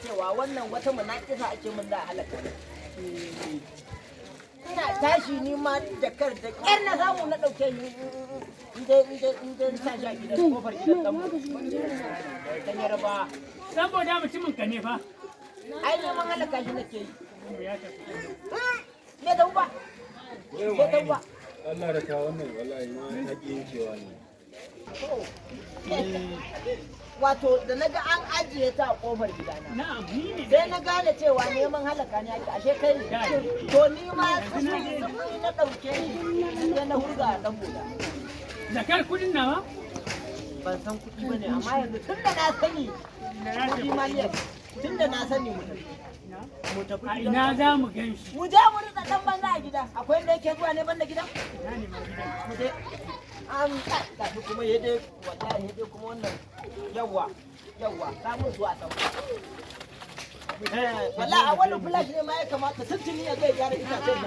Cewa wannan wata munakisa ake mun da halaka. Ina tashi ni ma jakar da ƙyar na samu na ɗauke ni in je sa shi a gidan kofar gidan ɗan Yarba. Saboda mutumin ka ne fa. Ai neman halaka shi nake yi. Ya tafi. Me da ba? Me da ba? Allah da ka wannan wallahi ma ta ƙi yankewa ne. Wato da na ga an ajiye ta a kofar gidana. Na'am, ni ne. Sai na gane cewa neman halaka ne ake, ashe kai ne. To ni ma sufuri sufuri na ɗauke shi sai na hurga a ɗan boda. Jakar kudin nawa? Ban san kuɗi ba ne, amma yanzu tun da na sani kuɗi maliyan, tun da na sani mu tafi. Mu tafi A gidan. ina za mu gan shi? Mu je mu ritsa ɗan banza a gida. Akwai inda yake zuwa ne banda gida? Ina ne ma gidan? Mu je. An tafi kuma ya dai wallahi ya dai kuma wannan yawwa yawwa samun zuwa sama. Wallahi a wani flash ne ma ya kamata tuntuni ya zai gyara itacen nan.